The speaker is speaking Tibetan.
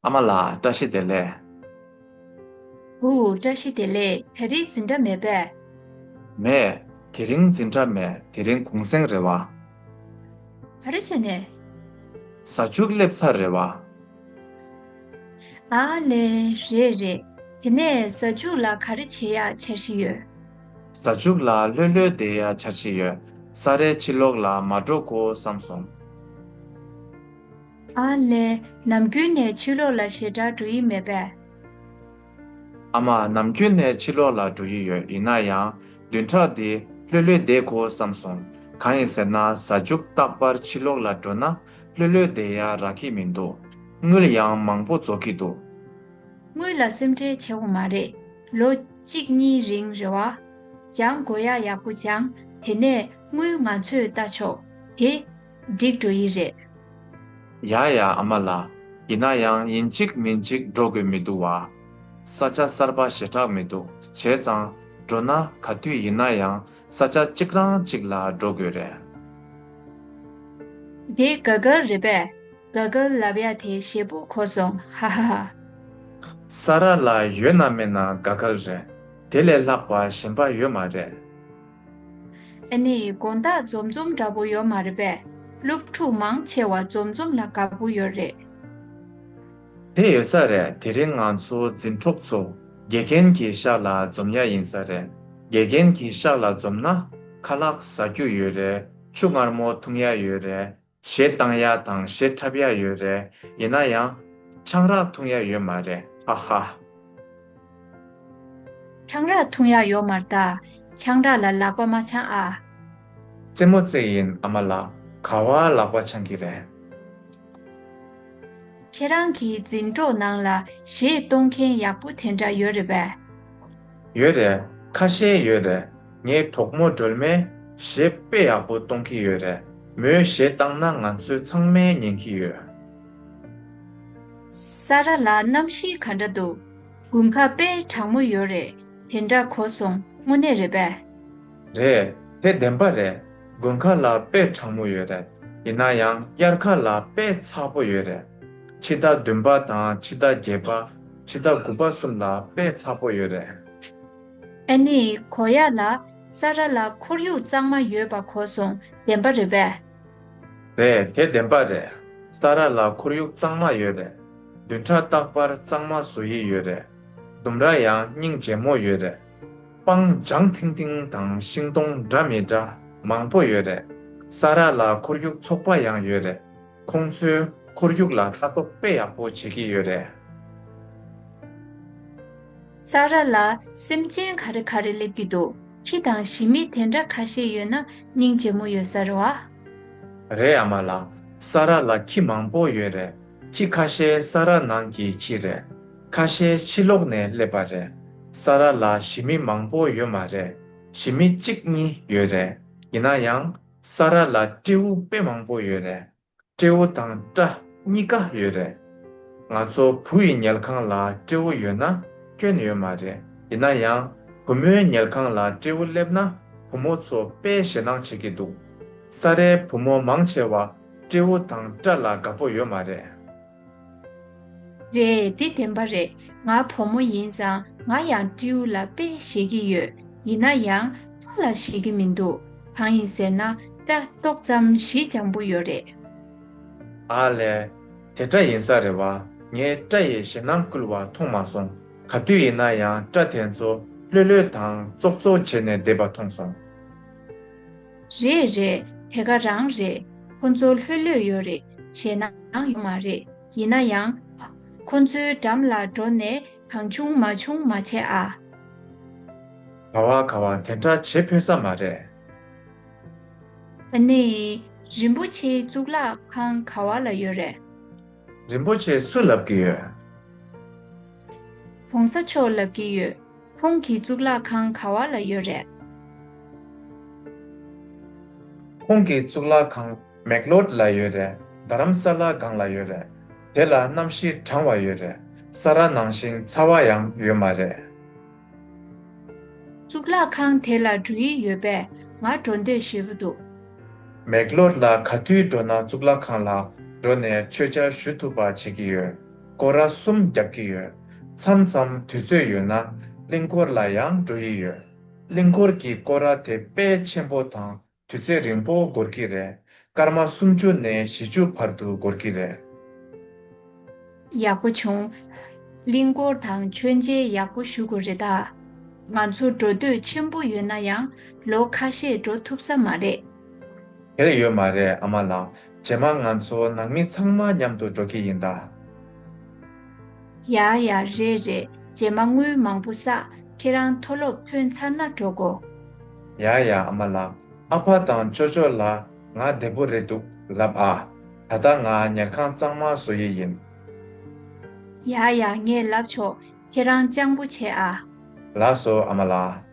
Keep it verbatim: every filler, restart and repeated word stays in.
ཨ་མ་ལགས་བཀྲ་ཤིས་བདེ་ལེགས། ཧུ། བཀྲ་ཤིས་བདེ་ལེགས། དེ་རིང་འཛིན་གྲྭ་མེད་པས། མེད། དེ་རིང་འཛིན་གྲྭ་མེད། དེ་རིང་གུང་སེང་རེད་བ། ག་རེ་བྱས་ནས། ཟ་ཆུག་སླེབས་ཚར་རེད་བ། ཨ་ལེ། རེད་རེད། དེ་ནས་ཟ་ཆུག་ལ་ག་རེ་བྱེད་ཡག་འཆར་གཞི་ཡོད། ཟ་ཆུག་ལ་ལྷོད་ལྷོད་བསྡད་ཡག་འཆར་གཞི་ཡོད། ས་རའི་ཕྱི་ལོགས་ལ་མ་འགྲོ་དགོས་བསམ་སོང་། ཨ་ལེ། ནམ་རྒྱུན་ནས་ཕྱི་ལོགས་ལ་ཞེ་དྲག་འགྲོ་ཡི་མེད་པས། ཨ་མ། ནམ་རྒྱུན་ནས་ཕྱི་ལོགས་ལ་འགྲོ་ཡི་ཡོད། ཡིན་ན་ཡང་བདུན་ཕྲག་འདི་ལྷོད་ལྷོད་བསྡད་དགོས་བསམ་སོང་། གང་ཡིན་ཟེར་ན་ཟ་ཆུག་རྟག་པར་ཕྱི་ལོགས་ལ་འགྲོ་ན་ལྷོད་ལྷོད་བསྡད་ཡག་རག་གི་མི་འདུག་དངུལ་ཡང་མང་པོ་རྫོགས་ཀྱི་འདུག་དངུལ་ལ་སེམས་ཁྲལ་བྱེད་དགོས་མ་རེད། ལོ་གཅིག་གཉིས་རིང་རེད་བ། སྦྱང་དགོས་ཡག་ཡག་པོ་སྦྱང་། དེ་ནས་དངུལ་ང་ཚོས་ལྟ་ཆོག་དེ་འགྲིག་འགྲོ་ཡི་རེད། ཡ་ཡ། ཨ་མ་ལགས། ཡིན་ན་ཡང་ཡིན་གཅིག་མིན་གཅིག་འགྲོ་དགོས་མི་འདུག་བ། ས་ཆ་གསར་པ་ཞེ་དྲག་མི་འདུག་བྱས་ཙང་འགྲོ་ན་ག་དུས་ཡིན་ན་ཡང་ས་ཆ་གཅིག་རང་གཅིག་ལ་འགྲོ་དགོས་རེད། དེ་ག་གལ་རེད་པས། ག་གལ་ལབ་ཡག་དེ་ཞེ་པོ་གོ་སོང་། ཧ་ཧ་ཧ། ས་ར་ལ་ཡོད་ན་མེད་ན་ག་གལ་རེད། དེ་ལས་ལྷག་པ་གཞན་པ་ཡོད་མ་རེད། ཨ་ནི་དགོང་དག་འཛོམས་འཛོམས་འདྲ་པོ་ཡོད་མ་རེད་པས། སློབ་ཕྲུག་མང་ཆེ་བ་འཛོམས་འཛོམས་ལ་དགའ་པོ་ཡོད་རེད། དེ་ཡོད་ས་རེད། དེ་རིང་ང་ཚོ་འཛིན་གྲོགས་ཚོ་དགེ་རྒན་གྱི་ཤག་ལ་འཛོམས་ཡག་ཡིན་ས་རེད། དགེ་རྒན་གྱི་ཤག་ལ་འཛོམས་ན་ཁ་ལག་ཟ་རྒྱུ་ཡོད་རེད། ཆུ་མངར་མོ་འཐུང་ཡག་ཡོད་རེད། གཞས་བཏང་ཡག་དང་གཞས་འཁྲབ་ཡག་ཡོད་རེད། ཡིན་ན་ཡང་ཆང་རག་འཐུང་ཡག་ཡོད་མ་རེད། ཧ་ཧ། ཆང་རག་འཐུང་ཡག་ཡོད་མ་རེད་ད། ཆང་རག་ལ་ལག་པ་མ་འཆང་ཨ། རྩེད་མོ་རྩེ་ཡིན་ཨ་མ་ལགས། ག་བ་ལག་པ་འཆང་གི་རེད། ཁྱེད་རང་གི་འཛིན་གྲོགས་ནང་ལ་གཞས་གཏོང་མཁན་ཡག་པོ་དེ་འདྲ་ཡོད་རེད་པས། ཡོད་རེད། ཁ་ཤས་ཡོད་རེད། ངའི་གྲོགས་མོ་སྒྲོལ་མས་གཞས་དཔེ་ཡག་པོ་གཏོང་གི་ཡོད་རེད། མོས་གཞས་བཏང་ན་ང་ཚོས་ཚང་མས་ཉན་གྱི་ཡོད། ས་ར་ལ་གནམ་གཤིས་ག་འདྲ་འདུག་དགུན་ཁ་དཔེ་གྲང་མོ་ཡོད་རེད། དེ་འདྲ་གོ་སོང་། དངོས་གནས་རེད་པས། རེད། དེ་བདེན་པ་རེད། དགུན་ཁ་ལ་དཔེ་གྲང་མོ་ཡོད་རེད། ཡིན་ན་ཡང་དབྱར་ཁ་ལ་དཔེ་ཚ་པོ་ཡོད་རེད། ཕྱི་ཟླ་བདུན་པ་དང་ཕྱི་ཟླ་བརྒྱད་པ། ཕྱི་ཟླ་དགུ་པ་གསུམ་ལ་དཔེ་ཚ་པོ་ཡོད་རེད། ཨ་ནི་གོ་ཡག་ལ་ས་ར་ལ་ཁོར་ཡུག་གཙང་མ་ཡོད་པ་གོ་སོང་། བདེན་པ་རེད་པས། རེད། དེ་བདེན་པ་རེད། ས་ར་ལ་ཁོར་ཡུག་གཙང་མ་ཡོད་རེད། བདུན་ཕྲག་རྟག་པར་གཙང་མ་བཟོ་ཡི་ཡོད་རེད། ལྡུམ་ར་ཡང་སྙིང་རྗེ་མོ་ཡོད་རེད། སྤང་ལྗང་ཐིང་ཐིང་དང་ཤིང་སྡོང་འདྲ་མི་འདྲ་མང་པོ་ཡོད་རེད། ས་ར་ལ་ཁོར་ཡུག་ཚོགས་པ་ཡང་ཡོད་རེད། ཁོང་ཚོས་ཁོར་ཡུག་ལ་ལྟ་རྟོག་དཔེ་ཡག་པོ་བྱེད་ཀྱི་ཡོད་རེད། ས་ར་ལ་སེམས་ཅན་ག་རེ་ག་རེ་སླེབས་ཀྱི་འདུག་ཁྱི་དང་ཞི་མི་དེ་འདྲ་ཁ་ཤས་ཡོད་ན་སྙིང་རྗེ་མོ་ཡོད་ས་རེད་བ། རེད་ཨ་མ་ལགས། ས་ར་ལ་ཁྱི་མང་པོ་ཡོད་རེད། ཁྱི་ཁ་ཤས་ས་ར་ནང་གི་ཁྱི་རེད། ཁ་ཤས་ཕྱི་ལོགས་ནས་སླེབས་པ་རེད། ས་ར་ལ་ཞི་མི་མང་པོ་ཡོད་མ་རེད། ཞི་མི་གཅིག་གཉིས་ཡོད་རེད། ཡིན་ན་ཡང་ས་ར་ལ་སྤྲེའུ་དཔེ་མང་པོ་ཡོད་རེད། སྤྲེའུ་དང་སྤྲ་གཉིས་ཀ་ཡོད་རེད། ང་ཚོ་བུ་ཡི་ཉལ་ཁང་ལ་སྤྲེའུ་ཡོད་ན་སྐྱོན་ཡོད་མ་རེད། ཡིན་ན་ཡང་བུ་མོའི་ཉལ་ཁང་ལ་སྤྲེའུ་སླེབས་ན་བུ་མོ་ཚོ་དཔེ་ཞེད་སྣང་བྱེད་ཀྱི་འདུག་ས་རའི་བུ་མོ་མང་ཆེ་བ་སྤྲེའུ་དང་སྤྲ་ལ་དགའ་པོ་ཡོད་མ་རེད། རེད། དེ་བདེན་པ་རེད། ང་བུ་མོ་ཡིན་ཙང་ང་ཡང་སྤྲེའུ་ལ་དཔེ་ཞེད་ཀྱི་ཡོད། ཡིན་ན་ཡང་སྤྲ་ལ་ཞེད་ཀྱི་མི་འདུག་གང་ཡིན་ཟེར་ན་སྤྲ་ཏོག་ཙམ་ཞི་འཇམ་པོ་ཡོད་རེད། ཨ་ལས། དེ་འདྲ་ཡིན་ས་རེད་བ། ངས་སྤྲ་ཡི་ཞེད་སྣང་སྐུལ་བ་མཐོང་མ་སོང་། ག་དུས་ཡིན་ན་ཡང་སྤྲ་དེ་ཚོ་ལྷོད་ལྷོད་དང་ཙོག་ཙོག་བྱས་ནས་བསྡད་པ་མཐོང་སོང་། རེད་རེད། དེ་ག་རང་རེད། ཁོ་ཚོ་ལྷོད་ལྷོད་ཡོད་རེད། ཞེད་སྣང་ཡོད་མ་རེད། ཡིན་ན་ཡང་། ཁོ་ཚོའི་འགྲམ་ལ་འགྲོ་ནས་གང་བྱུང་མ་བྱུང་མ་བྱེད་ཨ། ག་བ་ག་བ་དེ་འདྲ་བྱེད་ཕོད་ས་མ་རེད། ཨ་ནི། རིན་པོ་ཆེའི་གཙུག་ལག་ཁང་ག་བ་ལ་ཡོད་རེད། རིན་པོ་ཆེ་སུ་ལབ་ཀྱི་ཡོད། གོང་ས་མཆོག་ལབ་ཀྱི་ཡོད། ཁོང་གི་གཙུག་ལག་ཁང་ག་བ་ལ་ཡོད་རེད། ཁོང་གི་གཙུག་ལག་ཁང་མེག་ལོར་ལ་ཡོད་རེད། རྡ་རམ་ས་ལ་སྒང་ལ་ཡོད་རེད། དེ་ལ་གནམ་གཤིས་གྲང་བ་ཡོད་རེད། ས་ར་ནང་བཞིན་ཚ་བ་ཡང་ཡོད་མ་རེད། གཙུག་ལག་ཁང་དེ་ལ་འགྲོ་ཡི་ཡོད་པས་ང་འགྲོ་འདོད་ཞེ་པོ་འདུག་མེག་ལོར་ལ་ག་དུས་འགྲོ་ན་གཙུག་ལག་ཁང་ལ་འགྲོ་ནས་མཆོད་མཇལ་ཞུ་ཐུབ་པ་བྱེད་ཀྱི་ཡོད། སྐོར་ར་གསུམ་རྒྱག་གི་ཡོད། མཚམས་མཚམས་དུས་ཚོད་ཡོད་ན་གླིང་སྐོར་ལ་ཡང་འགྲོ་ཡི་ཡོད། གླིང་སྐོར་གྱི་སྐོར་ར་དེ་དཔེ་ཆེན་པོ་དང་དུས་ཚོད་རིང་པོ་འགོར་གི་རེད། སྐར་མ་སུམ་ཅུ་ནས་བཞི་བཅུ་བར་དུ་འགོར་གི་རེད། ཡག་པོ་བྱུང་། གླིང་སྐོར་དང་མཆོད་མཇལ་ཡག་པོ་ཞུ་དགོས་རེད་ད། ང་ཚོ་འགྲོ་འདོད་ཆེན་པོ་ཡོད་ན་ཡང་ལོ་ཁ་ཤས་འགྲོ་ཐུབ་ས་མ་རེད། དེར་ཡོད་མ་རེད་ཨ་མ་ལགས། རྗེས་མ་ང་ཚོ་ནང་མི་ཚང་མ་མཉམ་དུ་འགྲོ་གི་ཡིན་ད། ཡ་ཡ་རེད་རེད། རྗེས་མ་དངུལ་མང་པོ་བསགས། ཁྱེད་རང་མཐོ་སློབ་ཐོན་ཚར་ན་འགྲོ་གོ། ཡ་ཡ་ཨ་མ་ལགས། ཨ་ཕ་དང་ཅོ་ཅོ་ལ་ང་བདེ་པོ་རེད་འདུག་ལབ་ཨ། ད་ལྟ་ང་ཉལ་ཁང་གཙང་མ་བཟོ་ཡི་ཡིན། ཡ་ཡ་ངས་ལབ་ཆོག་ཁྱེད་རང་སྤྱང་པོ་བྱེད་ཨ། ལགས་སོ་ཨ་མ་ལགས།